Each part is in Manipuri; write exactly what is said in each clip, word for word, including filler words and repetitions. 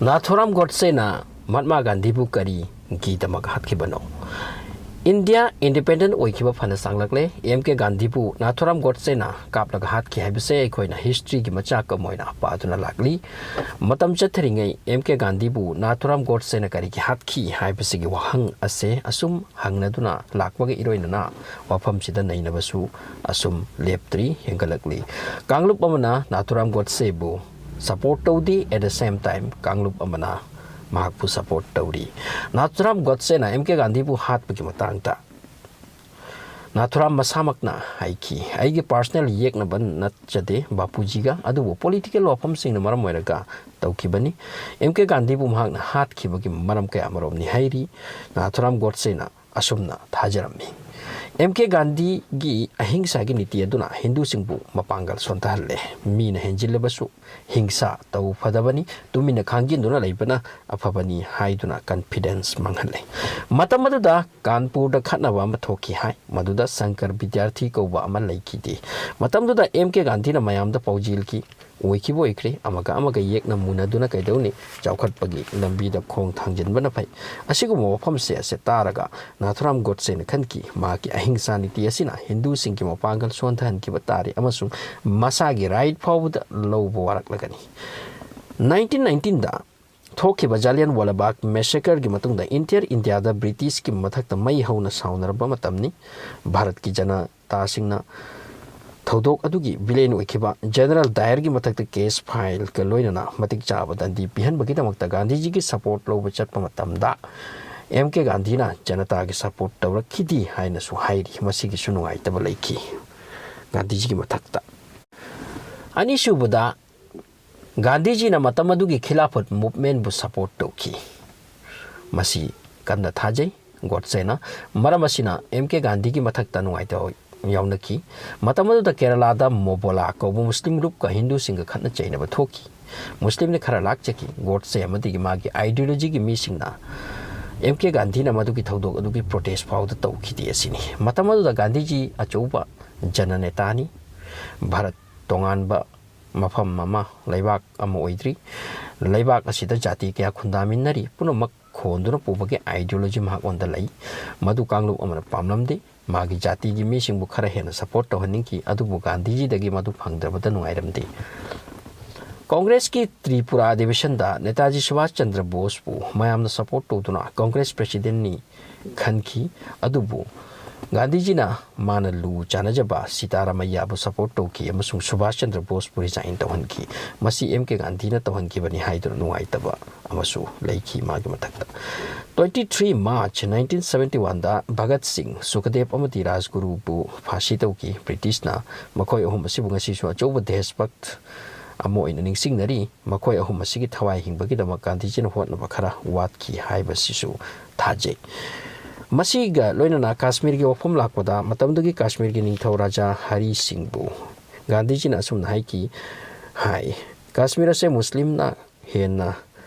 ꯅꯥꯊꯨꯔꯥꯝ ꯒꯣꯗꯁꯦꯅ ꯃꯍꯥꯠꯃꯥ ꯒꯥꯟꯙꯤꯕꯨ ꯀꯔꯤꯒꯤꯗꯃꯛ ꯍꯥꯠꯈꯤꯕꯅꯣ? ꯏꯟꯗꯤꯌꯥ ꯏꯟꯗꯤꯄꯦꯟꯗꯦꯟ ꯑꯣꯏꯈꯤꯕ ꯐꯅ ꯁꯥꯡꯂꯛꯂꯦ, ꯑꯦꯝ ꯀꯦ ꯒꯥꯟꯙꯤꯕꯨ ꯅꯥꯊꯨꯔꯥꯝ ꯒꯣꯗꯁꯦꯅ ꯀꯥꯞꯂꯒ ꯍꯥꯠꯈꯤ ꯍꯥꯏꯕꯁꯦ ꯑꯩꯈꯣꯏꯅ ꯍꯤꯁꯇ꯭ꯔꯤꯒꯤ ꯃꯆꯥꯛ ꯑꯃ ꯑꯣꯏꯅ ꯄꯥꯗꯨꯅ ꯂꯥꯛꯂꯤ꯫ ꯃꯇꯝ ꯆꯠꯊꯔꯤꯉꯩ ꯑꯦꯝ ꯀꯦ ꯒꯥꯟꯙꯤꯕꯨ ꯅꯥꯊꯨꯔꯥꯝ ꯒꯣꯗꯁꯦꯅ ꯀꯔꯤꯒꯤ ꯍꯥꯠꯈꯤ ꯍꯥꯏꯕꯁꯤꯒꯤ ꯋꯥꯍꯪ ꯑꯁꯦ ꯑꯁꯨꯝ ꯍꯪꯅꯗꯨꯅ ꯂꯥꯛꯄꯒ ꯏꯔꯣꯏꯅꯅ ꯋꯥꯐꯝꯁꯤꯗ ꯅꯩꯅꯕꯁꯨ ꯑꯁꯨꯝ ꯂꯦꯞꯇ꯭ꯔꯤ, ꯍꯦꯟꯒꯠꯂꯛꯂꯤ꯫ ꯀꯥꯡꯂꯨꯞ ꯑꯃꯅ ꯅꯥꯊꯨꯔꯥꯝ ꯒꯣꯗꯁꯦꯕꯨ ꯁꯄꯣꯔꯠ ꯇꯧꯗꯦ, at the same time ꯀꯥꯡꯂꯨꯞ ꯑꯃꯅ ꯃꯍꯥꯛꯄꯨ ꯁꯄꯣꯔꯠ ꯇꯧꯔꯤ꯫ ꯅꯥꯊꯨꯔꯥꯝ ꯒꯣꯗꯁꯦꯅ ꯑꯦꯝ ꯀꯦ ꯒꯥꯟꯙꯤꯕꯨ ꯍꯥꯠꯄꯒꯤ ꯃꯇꯥꯡꯗ ꯅꯥꯊꯨꯔꯥꯝ ꯃꯁꯥꯃꯛꯅ ꯍꯥꯏꯈꯤ, "ꯑꯩꯒꯤ ꯄꯥꯔꯁꯅꯦꯜ ꯌꯦꯛꯅꯕ ꯅꯠꯆꯗꯦ ꯕꯥꯄꯨꯖꯤꯒ, ꯑꯗꯨꯕꯨ ꯄꯣꯂꯤꯇꯤꯀꯦꯜ ꯋꯥꯐꯝꯁꯤꯡꯅ ꯃꯔꯝ ꯑꯣꯏꯔꯒ ꯇꯧꯈꯤꯕꯅꯤ꯫" ꯑꯦꯝ ꯀꯦ ꯒꯥꯟꯙꯤꯕꯨ ꯃꯍꯥꯛꯅ ꯍꯥꯠꯈꯤꯕꯒꯤ ꯃꯔꯝ ꯀꯌꯥꯃꯔꯣꯝꯅꯤ ꯍꯥꯏꯔꯤ꯫ ꯅꯥꯊꯨꯔꯥꯝ ꯒꯣꯗꯁꯦꯅ ꯑꯁꯨꯝꯅ ꯊꯥꯖꯔꯝꯃꯤ, "ꯑꯦꯝ ꯀꯦ ꯒꯥꯟꯙꯤꯒꯤ ꯑꯍꯤꯡꯁꯥꯒꯤ ꯅꯤꯇꯤ ꯑꯗꯨꯅ ꯍꯤꯟꯗꯨꯁꯤꯡꯕꯨ ꯃꯄꯥꯡꯒꯜ ꯁꯣꯟꯊꯍꯜꯂꯦ꯫ ꯃꯤꯅ ꯍꯦꯟꯖꯤꯜꯂꯕꯁꯨ ꯍꯤꯡꯁꯥ ꯇꯧ ꯐꯗꯕꯅꯤ, ꯇꯨꯃꯤꯟꯅ ꯈꯥꯡꯖꯤꯟꯗꯨꯅ ꯂꯩꯕꯅ ꯑꯐꯕꯅꯤ" ꯍꯥꯏꯗꯨꯅ ꯀꯟꯐꯤꯗꯦꯟꯁ ꯃꯥꯡꯍꯜꯂꯦ꯫ ꯃꯇꯝ ꯑꯗꯨꯗ ꯀꯥꯟꯄꯨꯔꯗ ꯈꯠꯅꯕ ꯑꯃ ꯊꯣꯛꯈꯤ ꯍꯥꯏ, ꯃꯗꯨꯗ ꯁꯪꯀꯔ ꯕꯤꯗ꯭ꯌꯥꯔꯊꯤ ꯀꯧꯕ ꯑꯃ ꯂꯩꯈꯤꯗꯦ꯫ ꯃꯇꯝꯗꯨꯗ ꯑꯦꯝ ꯀꯦ ꯒꯥꯟꯙꯤꯅ ꯃꯌꯥꯝꯗ ꯄꯥꯎꯖꯦꯜꯈꯤ, "ꯑꯣꯏꯈꯤꯕ ꯑꯣꯏꯈ꯭ꯔꯦ, ꯑꯃꯒ ꯑꯃꯒ ꯌꯦꯛꯅ ꯃꯨꯟꯅꯗꯨꯅ ꯀꯩꯗꯧꯅꯤ? ꯆꯥꯎꯈꯠꯄꯒꯤ ꯂꯝꯕꯤꯗ ꯈꯣꯡ ꯊꯥꯡꯖꯤꯟꯕꯅ ꯐꯩ꯫" ꯑꯁꯤꯒꯨꯝꯕ ꯋꯥꯐꯝꯁꯦ ꯑꯁꯦ ꯇꯥꯔꯒ ꯅꯥꯊꯨꯔꯥꯝ ꯒꯣꯗꯁꯦꯅ ꯈꯟꯈꯤ, ꯃꯍꯥꯛꯀꯤ ꯑꯍꯤꯡꯁꯥ ꯅꯤꯇꯤ ꯑꯁꯤꯅ ꯍꯤꯟꯗꯨꯁꯤꯡꯒꯤ ꯃꯄꯥꯡꯒꯜ ꯁꯣꯟꯊꯍꯟꯈꯤꯕ ꯇꯥꯔꯦ ꯑꯃꯁꯨꯡ ꯃꯁꯥꯒꯤ ꯔꯥꯏꯠ ꯐꯥꯎꯕꯗ ꯂꯧꯕ ꯋꯥꯔꯛꯂꯒꯅꯤ꯫ ꯅꯥꯏꯟꯇꯤꯟ ꯅꯥꯏꯟꯇꯤꯟꯗ ꯊꯣꯛꯈꯤꯕ ꯖꯥꯂꯤꯌꯥꯟ ꯋꯥꯂꯥꯕꯥꯒ ꯃꯦꯁꯦꯀꯔꯒꯤ ꯃꯇꯨꯡꯗ ꯏꯟꯇꯤꯌꯔ ꯏꯟꯗꯤꯌꯥꯗ ꯕ꯭ꯔꯤꯇꯤꯁꯀꯤ ꯃꯊꯛꯇ ꯃꯩ ꯍꯧꯅ ꯁꯥꯎꯅꯔꯕ ꯃꯇꯝꯅꯤ꯫ ꯚꯥꯔꯠꯀꯤ ꯖꯅꯇꯥꯁꯤꯡꯅ ꯊꯧꯗꯣꯛ ꯑꯗꯨꯒꯤ ꯚꯤꯂꯦꯟ ꯑꯣꯏꯈꯤꯕ ꯖꯦꯅꯔꯦꯜ ꯗꯥꯌꯔꯒꯤ ꯃꯊꯛꯇ ꯀꯦꯁ ꯐꯥꯏꯜꯒ ꯂꯣꯏꯅꯅ ꯃꯇꯤꯛ ꯆꯥꯕ ꯗꯟꯗꯤ ꯄꯤꯍꯟꯕꯒꯤꯗꯃꯛꯇ ꯒꯥꯟꯙꯤꯖꯤꯒꯤ ꯁꯄꯣꯔꯠ ꯂꯧꯕ ꯆꯠꯄ ꯃꯇꯝꯗ ꯑꯦꯝ ꯀꯦ ꯒꯥꯟꯙꯤꯅ ꯖꯅꯇꯥꯒꯤ ꯁꯄꯣꯔꯠ ꯇꯧꯔꯛꯈꯤꯗꯦ ꯍꯥꯏꯅꯁꯨ ꯍꯥꯏꯔꯤ꯫ ꯃꯁꯤꯒꯤꯁꯨ ꯅꯨꯡꯉꯥꯏꯇꯕ ꯂꯩꯈꯤ ꯒꯥꯟꯙꯤꯖꯤꯒꯤ ꯃꯊꯛꯇ꯫ ꯑꯅꯤꯁꯨꯕꯗ, ꯒꯥꯟꯙꯤꯖꯤꯅ ꯃꯇꯝ ꯑꯗꯨꯒꯤ ꯈꯤꯂꯥꯐꯠ ꯃꯨꯚꯃꯦꯟꯕꯨ ꯁꯄꯣꯔꯠ ꯇꯧꯈꯤ꯫ ꯃꯁꯤ ꯀꯟꯅ ꯊꯥꯖꯩ ꯒꯣꯗꯁꯦꯅ꯫ ꯃꯔꯝ ꯑꯁꯤꯅ ꯑꯦꯝ ꯀꯦ ꯒꯥꯟꯙꯤꯒꯤ ꯃꯊꯛꯇ ꯅꯨꯡꯉꯥꯏꯇꯕ ꯌꯥꯎꯅꯈꯤ꯫ ꯃꯇꯝ ꯑꯗꯨꯗ ꯀꯦꯔꯂꯥꯗ ꯃꯣꯕꯣꯂꯥ ꯀꯧꯕ ꯃꯨꯁꯂꯤꯝ ꯒ꯭ꯔꯨꯞꯀ ꯍꯤꯟꯗꯨꯁꯤꯡꯒ ꯈꯠꯅ ꯆꯩꯅꯕ ꯊꯣꯛꯈꯤ꯫ ꯃꯨꯁꯂꯤꯝꯅ ꯈꯔ ꯂꯥꯛꯆꯈꯤ꯫ ꯒꯣꯗꯁꯦ ꯑꯃꯗꯤ ꯃꯥꯒꯤ ꯑꯥꯏꯗꯤꯌꯣꯂꯣꯖꯤꯒꯤ ꯃꯤꯁꯤꯡꯅ ꯑꯦꯝ ꯀꯦ ꯒꯥꯟꯙꯤꯅ ꯃꯗꯨꯒꯤ ꯊꯧꯗꯣꯛ ꯑꯗꯨꯒꯤ ꯄ꯭ꯔꯣꯇꯦꯁ ꯐꯥꯎꯗ ꯇꯧꯈꯤꯗꯦ ꯑꯁꯤꯅꯤ꯫ ꯃꯇꯝ ꯑꯗꯨꯗ ꯒꯥꯟꯙꯤꯖꯤ ꯑꯆꯧꯕ ꯖꯅꯅꯦꯇꯥꯅꯤ꯫ ꯚꯥꯔꯠ ꯇꯣꯉꯥꯟꯕ ꯃꯐꯝ ꯑꯃ, ꯂꯩꯕꯥꯛ ꯑꯃ ꯑꯣꯏꯗ꯭ꯔꯤ꯫ ꯂꯩꯕꯥꯛ ꯑꯁꯤꯗ ꯖꯥꯇꯤ ꯀꯌꯥ ꯈꯨꯟꯗꯥꯃꯤꯟꯅꯔꯤ, ꯄꯨꯝꯅꯃꯛ ꯈꯣꯟꯗꯨꯅ ꯄꯨꯕꯒꯤ ideology ꯃꯍꯥꯛꯉꯣꯟꯗ ꯂꯩ꯫ ꯃꯗꯨ ꯀꯥꯡꯂꯨꯞ ꯑꯃꯅ ꯄꯥꯝꯂꯝꯗꯦ꯫ ꯃꯥꯒꯤ ꯖꯥꯇꯤꯒꯤ ꯃꯤꯁꯤꯡꯕꯨ ꯈꯔ ꯍꯦꯟꯅ support ꯇꯧꯍꯟꯅꯤꯡꯈꯤ, ꯑꯗꯨꯕꯨ ꯒꯥꯟꯙꯤꯖꯤꯗꯒꯤ ꯃꯗꯨ ꯐꯪꯗ꯭ꯔꯕꯗ ꯅꯨꯡꯉꯥꯏꯔꯝꯗꯦ꯫ ꯀꯣꯡꯒ꯭ꯔꯦꯁꯀꯤ ꯇ꯭ꯔꯤꯄꯨꯔꯥ ꯑꯗꯤꯕꯦꯁꯟꯗ ꯅꯦꯇꯥꯖꯤ ꯁꯨꯚꯥꯁ ꯆꯟꯗ꯭ꯔ ꯕꯣꯁꯄꯨ ꯃꯌꯥꯝꯅ support ꯇꯧꯗꯨꯅ ꯀꯣꯡꯒ꯭ꯔꯦꯁ presidentꯅꯤ ꯈꯟꯈꯤ꯫ ꯑꯗꯨꯕꯨ ꯒꯥꯟꯙꯤꯖꯤꯅ ꯃꯥꯅ ꯂꯨ ꯆꯥꯟꯅꯖꯕ ꯁꯤꯇꯥꯔꯥꯃꯩꯌꯥꯕꯨ support ꯇꯧꯈꯤ ꯑꯃꯁꯨꯡ ꯁꯨꯚꯥꯁ ꯆꯟꯗ꯭ꯔ ꯕꯣꯁꯄꯨ resign ꯇꯧꯍꯟꯈꯤ꯫ ꯃꯁꯤ ꯑꯦꯝ ꯀꯦ ꯒꯥꯟꯙꯤꯅ ꯇꯧꯍꯟꯈꯤꯕꯅꯤ ꯍꯥꯏꯗꯨꯅ ꯅꯨꯡꯉꯥꯏꯇꯕ ꯑꯃꯁꯨ ꯂꯩꯈꯤ ꯃꯥꯒꯤ ꯃꯊꯛꯇ꯫ Twenty three March nineteen seventy oneꯗ Bhagat ꯁꯤꯡ, ꯁꯨꯈꯗꯦꯕ ꯑꯃꯗꯤ ꯔꯥꯖꯒꯨꯔꯨꯕꯨ ꯐꯥꯁꯤ ꯇꯧꯈꯤ꯫ ꯕ꯭ꯔꯤꯇꯤꯁꯅ ꯃꯈꯣꯏ ꯑꯍꯨꯝ ꯑꯁꯤꯕꯨ ꯉꯁꯤꯁꯨ ꯑꯆꯧꯕ ꯗꯦꯁꯚꯛꯇ ꯑꯃ ꯑꯣꯏꯅ ꯅꯤꯡꯁꯤꯡꯅꯔꯤ꯫ ꯃꯈꯣꯏ ꯑꯍꯨꯝ ꯑꯁꯤꯒꯤ ꯊꯋꯥꯏ ꯍꯤꯡꯕꯒꯤꯗꯃꯛ ꯒꯥꯟꯙꯤꯖꯤꯅ ꯍꯣꯠꯅꯕ ꯈꯔ ꯋꯥꯠꯈꯤ ꯍꯥꯏꯕꯁꯤꯁꯨ ꯊꯥꯖꯩ꯫ ꯃꯁꯤꯒ ꯂꯣꯏꯅꯅ ꯀꯥꯁꯃꯤꯔꯒꯤ ꯋꯥꯐꯝ ꯂꯥꯛꯄꯗ, ꯃꯇꯝꯗꯨꯒꯤ ꯀꯥꯁꯃꯤꯔꯒꯤ ꯅꯤꯡꯊꯧ ꯔꯥꯖꯥ ꯍꯔꯤ ꯁꯤꯡꯕꯨ ꯒꯥꯟꯙꯤꯖꯤꯅ ꯑꯁꯨꯝꯅ ꯍꯥꯏꯈꯤ ꯍꯥꯏ, "ꯀꯥꯁꯃꯤꯔ ꯑꯁꯦ ꯃꯨꯁꯂꯤꯝꯅ ꯍꯦꯟꯅ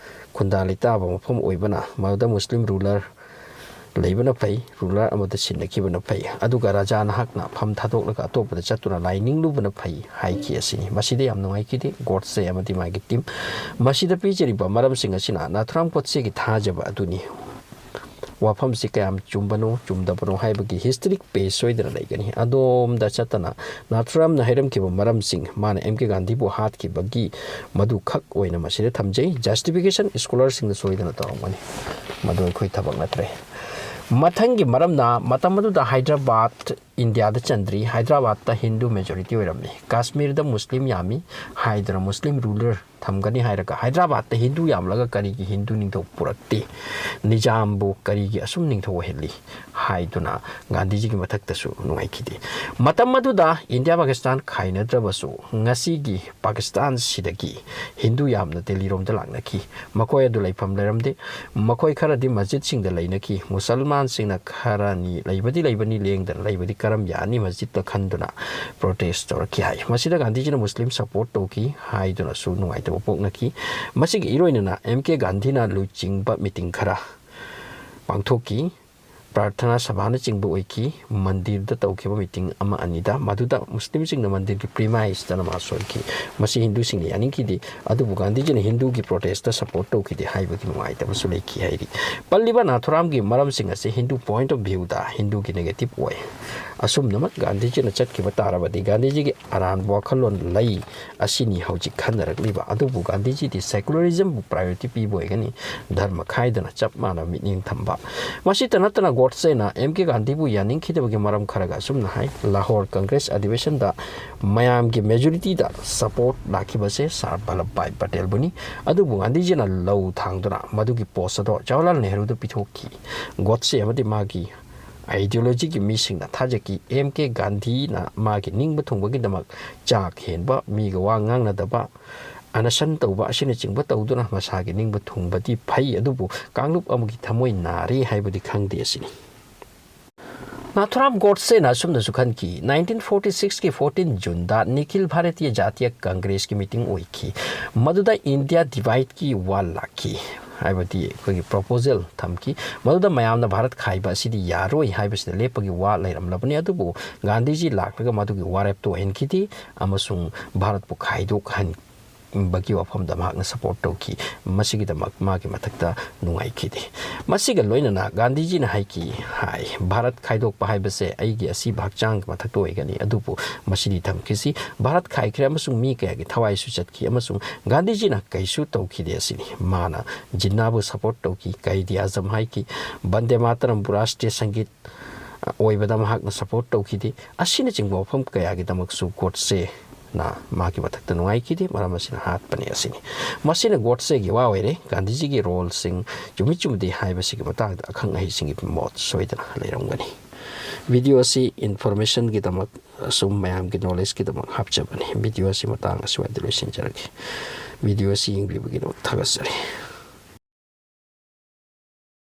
ꯈꯨꯟꯗꯥ ꯂꯩꯇꯥꯕ ꯃꯐꯝ ꯑꯣꯏꯕꯅ, ꯃꯗꯨꯗ ꯃꯨꯁꯂꯤꯝ ruler ꯂꯩꯕꯅ ꯐꯩ, ruler ꯑꯃꯗ ꯁꯤꯟꯅꯈꯤꯕꯅ ꯐꯩ꯫ ꯑꯗꯨꯒ ꯔꯥꯖꯥ ꯅꯍꯥꯛꯅ ꯐꯝ ꯊꯥꯗꯣꯛꯂꯒ ꯑꯇꯣꯞꯄꯗ ꯆꯠꯇꯨꯅ ꯂꯥꯏ ꯅꯤꯡꯂꯨꯕꯅ ꯐꯩ" ꯍꯥꯏꯈꯤ ꯑꯁꯤꯅꯤ꯫ ꯃꯁꯤꯗ ꯌꯥꯝ ꯅꯨꯡꯉꯥꯏꯈꯤꯗꯦ ꯒꯣꯗꯁꯦ ꯑꯃꯗꯤ ꯃꯥꯒꯤ team꯫ ꯃꯁꯤꯗ ꯄꯤꯖꯔꯤꯕ ꯃꯔꯝꯁꯤꯡ ꯑꯁꯤꯅ ꯅꯥꯊꯨꯔꯥꯝ ꯒꯣꯗꯁꯦꯒꯤ ꯊꯥꯖꯕ ꯑꯗꯨꯅꯤ꯫ ꯋꯥꯐꯝꯁꯤ ꯀꯌꯥꯝ ꯆꯨꯝꯕꯅꯣ, ꯆꯨꯝꯗꯕꯅꯣ ꯍꯥꯏꯕꯒꯤ historic base ꯁꯣꯏꯗꯅ ꯂꯩꯒꯅꯤ꯫ ꯑꯗꯣꯝꯗ ꯆꯠꯇꯅ ꯅꯥꯊꯨꯔꯥꯝꯅ ꯍꯥꯏꯔꯝꯈꯤꯕ ꯃꯔꯝꯁꯤꯡ, ꯃꯥꯅ ꯑꯦꯝ ꯀꯦ ꯒꯥꯟꯙꯤꯕꯨ ꯍꯥꯠꯈꯤꯕꯒꯤ ꯃꯗꯨ ꯈꯛ ꯑꯣꯏꯅ ꯃꯁꯤꯗ ꯊꯝꯖꯩ꯫ Justification scholarꯁꯤꯡꯅ ꯁꯣꯏꯗꯅ ꯇꯧꯔꯝꯒꯅꯤ, ꯃꯗꯨ ꯑꯩꯈꯣꯏ ꯊꯕꯛ ꯅꯠꯇ꯭ꯔꯦ꯫ ꯃꯊꯪꯒꯤ ꯃꯔꯝꯅ, ꯃꯇꯝ ꯑꯗꯨꯗ ꯍꯥꯏꯗ꯭ꯔꯕꯥꯗ ꯏꯟꯗꯤꯌꯥꯗ ꯆꯟꯗ꯭ꯔꯤ꯫ ꯍꯥꯏꯗ꯭ꯔꯕꯥꯗꯇ ꯍꯤꯟꯗꯨ majority ꯑꯣꯏꯔꯝꯃꯤ꯫ ꯀꯥꯁꯃꯤꯔꯗ ꯃꯨꯁꯂꯤꯝ ꯌꯥꯝꯃꯤ ꯍꯥꯏꯗꯨꯅ ꯃꯨꯁꯂꯤꯝ ruler ꯊꯝꯒꯅꯤ ꯍꯥꯏꯔꯒ ꯍꯥꯏꯗ꯭ꯔꯕꯥꯗꯇ ꯍꯤꯟꯗꯨ ꯌꯥꯝꯂꯒ ꯀꯔꯤꯒꯤ ꯍꯤꯟꯗꯨ ꯅꯤꯡꯊꯧ ꯄꯨꯔꯛꯇꯦ? ꯅꯤꯖꯥꯝꯕꯨ ꯀꯔꯤꯒꯤ ꯑꯁꯨꯝ ꯅꯤꯡꯊꯧ ꯑꯣꯏꯍꯜꯂꯤ ꯍꯥꯏꯗꯨꯅ ꯒꯥꯟꯙꯤꯖꯤꯒꯤ ꯃꯊꯛꯇꯁꯨ ꯅꯨꯡꯉꯥꯏꯈꯤꯗꯦ꯫ ꯃꯇꯝ ꯑꯗꯨꯗ ꯏꯟꯗꯤꯌꯥ ꯄꯥꯀꯤꯁꯇꯥꯟ ꯈꯥꯏꯅꯗ꯭ꯔꯕꯁꯨ ꯉꯁꯤꯒꯤ ꯄꯥꯀꯤꯁꯇꯥꯟꯁꯤꯗꯒꯤ ꯍꯤꯟꯗꯨ ꯌꯥꯝꯅ ꯗꯦꯜꯂꯤꯔꯣꯝꯗ ꯂꯥꯛꯅꯈꯤ꯫ ꯃꯈꯣꯏ ꯑꯗꯨ ꯂꯩꯐꯝ ꯂꯩꯔꯝꯗꯦ꯫ ꯃꯈꯣꯏ ꯈꯔꯗꯤ ꯃꯁꯖꯤꯗꯁꯤꯡꯗ ꯂꯩꯅꯈꯤ꯫ ꯃꯨꯁꯜꯃꯥꯟꯁꯤꯡꯅ ꯈꯔꯅꯤ ꯂꯩꯕꯗꯤ ꯂꯩꯕꯅꯤ, ꯂꯦꯡꯗꯅ ꯂꯩꯕꯗꯤ ꯀꯔꯝ ꯌꯥꯅꯤ? ꯃꯁꯖꯤꯗꯇ ꯈꯟꯗꯨꯅ protest ꯇꯧꯔꯛꯈꯤ ꯍꯥꯏ꯫ ꯃꯁꯤꯗ ꯒꯥꯟꯙꯤꯖꯤꯅ ꯃꯨꯁꯂꯤꯝ support ꯇꯧꯈꯤ ꯍꯥꯏꯗꯨꯅꯁꯨ ꯅꯨꯡꯉꯥꯏꯇꯕ ꯄꯣꯛꯅꯈꯤ꯫ ꯃꯁꯤꯒꯤ ꯏꯔꯣꯏꯅꯅ ꯑꯦꯝ ꯀꯦ ꯒꯥꯟꯙꯤꯅ ꯂꯨꯆꯤꯡꯕ meeting ꯈꯔ ꯄꯥꯡꯊꯣꯛꯈꯤ꯫ ꯄ꯭ꯔꯥꯔꯊꯅꯥ ꯁꯚꯥꯅꯆꯤꯡꯕ ꯑꯣꯏꯈꯤ꯫ ꯃꯟꯗꯤꯔꯗ ꯇꯧꯈꯤꯕ ꯃꯤꯇꯤꯡ ꯑꯃ ꯑꯅꯤꯗ, ꯃꯗꯨꯗ ꯃꯨꯁꯂꯤꯝꯁꯤꯡꯅ ꯃꯟꯗꯤꯔꯒꯤ ꯄ꯭ꯔꯤꯃꯥꯏꯁꯇꯅ ꯃꯥ ꯁꯣꯟꯈꯤ꯫ ꯃꯁꯤ ꯍꯤꯟꯗꯨꯁꯤꯡꯅ ꯌꯥꯅꯤꯡꯈꯤꯗꯦ, ꯑꯗꯨꯕꯨ ꯒꯥꯟꯙꯤꯖꯤꯅ ꯍꯤꯟꯗꯨꯒꯤ ꯄ꯭ꯔꯣꯇꯦꯁꯇ ꯁꯄꯣꯔꯠ ꯇꯧꯈꯤꯗꯦ ꯍꯥꯏꯕꯒꯤ ꯅꯨꯡꯉꯥꯏꯇꯕꯁꯨ ꯂꯩꯈꯤ ꯍꯥꯏꯔꯤ꯫ ꯄꯜꯂꯤꯕ ꯅꯥꯊꯨꯔꯥꯝꯒꯤ ꯃꯔꯝꯁꯤꯡ ꯑꯁꯤ ꯍꯤꯟꯗꯨ ꯄꯣꯏꯟꯠ ꯑꯣꯐ ꯚ꯭ꯌꯨꯗ ꯍꯤꯟꯗꯨꯒꯤ ꯅꯦꯒꯦꯇꯤꯚ ꯑꯣꯏ꯫ ꯑꯁꯨꯝꯅꯃꯛ ꯒꯥꯟꯙꯤꯖꯤꯅ ꯆꯠꯈꯤꯕ ꯇꯥꯔꯕꯗꯤ ꯒꯥꯟꯙꯤꯖꯤꯒꯤ ꯑꯔꯥꯟꯕ ꯋꯥꯈꯜꯂꯣꯟ ꯂꯩ ꯑꯁꯤꯅꯤ ꯍꯧꯖꯤꯛ ꯈꯟꯅꯔꯛꯂꯤꯕ꯫ ꯑꯗꯨꯕꯨ ꯒꯥꯟꯙꯤꯖꯤꯗꯤ ꯁꯦꯀꯨꯂꯔꯤꯖꯝꯕꯨ ꯄ꯭ꯔꯥꯏꯌꯣꯔꯤꯇꯤ ꯄꯤꯕ ꯑꯣꯏꯒꯅꯤ, ꯙꯔꯃ ꯈꯥꯏꯗꯅ ꯆꯞ ꯃꯥꯟꯅꯕ ꯃꯤꯠꯌꯦꯡ ꯊꯝꯕ꯫ ꯃꯁꯤꯇ ꯅꯠꯇꯅ ꯒꯣꯗꯁꯦꯅ ꯑꯦꯝ ꯀꯦ ꯒꯥꯟꯙꯤꯕꯨ ꯌꯥꯅꯤꯡꯈꯤꯗꯕꯒꯤ ꯃꯔꯝ ꯈꯔꯒ ꯑꯁꯨꯝꯅ ꯍꯥꯏ, ꯂꯥꯍꯣꯔ ꯀꯪꯒ꯭ꯔꯦꯁ ꯑꯙꯤꯕꯦꯁꯟꯗ ꯃꯌꯥꯝꯒꯤ ꯃꯦꯖꯣꯔꯤꯇꯤꯗ ꯁꯄꯣꯔꯠ ꯂꯥꯛꯈꯤꯕꯁꯦ ꯁꯥꯔ ꯚꯜꯂꯚꯚꯥꯏ ꯄꯇꯦꯜꯕꯨꯅꯤ꯫ ꯑꯗꯨꯕꯨ ꯒꯥꯟꯙꯤꯖꯤꯅ ꯂꯧ ꯊꯥꯡꯗꯨꯅ ꯃꯗꯨꯒꯤ ꯄꯣꯁ ꯑꯗꯣ ꯖꯋꯥꯍꯔꯂꯥꯜ ꯅꯦꯍꯔꯨꯗ ꯄꯤꯊꯣꯛꯈꯤ꯫ ꯒꯣꯗꯁꯦ ꯑꯃꯗꯤ ꯃꯥꯒꯤ ꯑꯥꯏꯗꯤꯌꯣꯂꯣꯖꯤꯒꯤ ꯃꯤꯁꯤꯡꯅ ꯊꯥꯖꯈꯤ, ꯑꯦꯝ ꯀꯦ ꯒꯥꯟꯙꯤꯅ ꯃꯥꯒꯤ ꯅꯤꯡꯕ ꯊꯨꯡꯕꯒꯤꯗꯃꯛ ꯆꯥꯛ ꯍꯦꯟꯕ, ꯃꯤꯒ ꯋꯥ ꯉꯥꯡꯅꯗꯕ, ꯑꯅꯁꯟ ꯇꯧꯕ ꯑꯁꯤꯅꯆꯤꯡꯕ ꯇꯧꯗꯨꯅ ꯃꯁꯥꯒꯤ ꯅꯤꯡꯕ ꯊꯨꯡꯕꯗꯤ ꯐꯩ, ꯑꯗꯨꯕꯨ ꯀꯥꯡꯂꯨꯞ ꯑꯃꯒꯤ ꯊꯃꯣꯏ ꯅꯥꯔꯦ ꯍꯥꯏꯕꯗꯤ ꯈꯪꯗꯦ ꯑꯁꯤꯅꯤ꯫ ꯅꯥꯊꯨꯔꯥꯝ ꯒꯣꯗꯁꯦꯅ ꯑꯁꯨꯝꯅꯁꯨ ꯈꯟꯈꯤ꯫ ꯅꯥꯏꯟꯇꯤꯟ ꯐꯣꯔꯇꯤ ꯁꯤꯛꯁꯀꯤ ꯐꯣꯔꯇꯤꯟ ꯖꯨꯟꯗ ꯅꯤꯈꯤꯜ ꯚꯥꯔꯇꯤꯌ ꯖꯥꯇꯤꯌ ꯀꯪꯒ꯭ꯔꯦꯁꯀꯤ ꯃꯤꯇꯤꯡ ꯑꯣꯏꯈꯤ꯫ ꯃꯗꯨꯗ ꯏꯟꯗꯤꯌꯥ ꯗꯤꯚꯥꯏꯠꯀꯤ ꯋꯥ ꯂꯥꯛꯈꯤ, ꯍꯥꯏꯕꯗꯤ ꯑꯩꯈꯣꯏꯒꯤ ꯄ꯭ꯔꯣꯄꯣꯖꯦꯜ ꯊꯝꯈꯤ꯫ ꯃꯗꯨꯗ ꯃꯌꯥꯝꯅ ꯚꯥꯔꯠ ꯈꯥꯏꯕ ꯑꯁꯤꯗꯤ ꯌꯥꯔꯣꯏ ꯍꯥꯏꯕꯁꯤꯗ ꯂꯦꯞꯄꯒꯤ ꯋꯥ ꯂꯩꯔꯝꯂꯕꯅꯤ, ꯑꯗꯨꯕꯨ ꯒꯥꯟꯙꯤꯖꯤ ꯂꯥꯛꯂꯒ ꯃꯗꯨꯒꯤ ꯋꯥꯔꯦꯞꯇꯨ ꯑꯣꯏꯍꯟꯈꯤꯗꯦ ꯑꯃꯁꯨꯡ ꯚꯥꯔꯠꯄꯨ ꯈꯥꯏꯗꯣꯛꯍꯟ ꯕꯒꯤ ꯋꯥꯐꯝꯗ ꯃꯍꯥꯛꯅ ꯁꯄꯣꯔꯠ ꯇꯧꯈꯤ꯫ ꯃꯁꯤꯒꯤꯗꯃꯛ ꯃꯥꯒꯤ ꯃꯊꯛꯇ ꯅꯨꯡꯉꯥꯏꯈꯤꯗꯦ꯫ ꯃꯁꯤꯒ ꯂꯣꯏꯅꯅ ꯒꯥꯟꯙꯤꯖꯤꯅ ꯍꯥꯏꯈꯤ, ꯍꯥꯏ, "ꯚꯥꯔꯠ ꯈꯥꯏꯗꯣꯛꯄ ꯍꯥꯏꯕꯁꯦ ꯑꯩꯒꯤ ꯑꯁꯤꯕ ꯍꯛꯆꯥꯡꯒꯤ ꯃꯊꯛꯇ ꯑꯣꯏꯒꯅꯤ, ꯑꯗꯨꯕꯨ ꯃꯁꯤꯗꯤ ꯊꯝꯈꯤꯁꯤ꯫ ꯚꯥꯔꯠ ꯈꯥꯏꯈ꯭ꯔꯦ ꯑꯃꯁꯨꯡ ꯃꯤ ꯀꯌꯥꯒꯤ ꯊꯋꯥꯏꯁꯨ ꯆꯠꯈꯤ, ꯑꯃꯁꯨꯡ ꯒꯥꯟꯙꯤꯖꯤꯅ ꯀꯩꯁꯨ ꯇꯧꯈꯤꯗꯦ ꯑꯁꯤꯅꯤ꯫ ꯃꯥꯅ ꯖꯤꯟꯅꯥꯕꯨ ꯁꯄꯣꯔꯠ ꯇꯧꯈꯤ, ꯀꯥꯏꯗꯤ ꯑꯖꯝ ꯍꯥꯏꯈꯤ, ꯕꯟꯗꯦ ꯃꯥꯇꯔꯝꯕꯨ ꯔꯥꯁꯇ꯭ꯔꯤꯌ ꯁꯪꯒꯤꯠ ꯑꯣꯏꯕꯗ ꯃꯍꯥꯛꯅ ꯁꯄꯣꯔꯠ ꯇꯧꯈꯤꯗꯦ꯫ ꯑꯁꯤꯅꯆꯤꯡꯕ ꯋꯥꯐꯝ ꯀꯌꯥꯒꯤꯗꯃꯛꯁꯨ ꯒꯣꯗꯁꯦꯅ ꯃꯥꯒꯤ ꯃꯊꯛꯇ ꯅꯨꯡꯉꯥꯏꯈꯤꯗꯦ, ꯃꯔꯝ ꯑꯁꯤꯅ ꯍꯥꯠꯄꯅꯤ ꯑꯁꯤꯅꯤ"꯫ ꯃꯁꯤꯅ ꯒꯣꯗꯁꯦꯒꯤ ꯋꯥ ꯑꯣꯏꯔꯦ꯫ ꯒꯥꯟꯙꯤꯖꯤꯒꯤ ꯔꯣꯜꯁꯤꯡ ꯆꯨꯝꯃꯤ ꯆꯨꯝꯗꯦ ꯍꯥꯏꯕꯁꯤꯒꯤ ꯃꯇꯥꯡꯗ ꯑꯈꯪ ꯑꯍꯩꯁꯤꯡꯒꯤ ꯃꯣꯠ ꯁꯣꯏꯗꯅ ꯂꯩꯔꯝꯒꯅꯤ꯫ ꯚꯤꯗꯤꯑꯣ ꯑꯁꯤ ꯏꯟꯐꯣꯔꯃꯦꯁꯟꯒꯤꯗꯃꯛ, ꯑꯁꯨꯝ ꯃꯌꯥꯝꯒꯤ ꯅꯣꯂꯦꯖꯀꯤꯗꯃꯛ ꯍꯥꯞꯆꯕꯅꯤ꯫ ꯚꯤꯗꯤꯑꯣ ꯑꯁꯤ ꯃꯇꯥꯡ ꯑꯁꯤꯋꯥꯏꯗ ꯂꯣꯏꯁꯤꯟꯖꯔꯒꯦ꯫ ꯚꯤꯗꯤꯑꯣ ꯑꯁꯤ ꯌꯦꯡꯕꯤꯕꯒꯤꯗꯃꯛ ꯊꯥꯒꯠꯆꯔꯤ꯫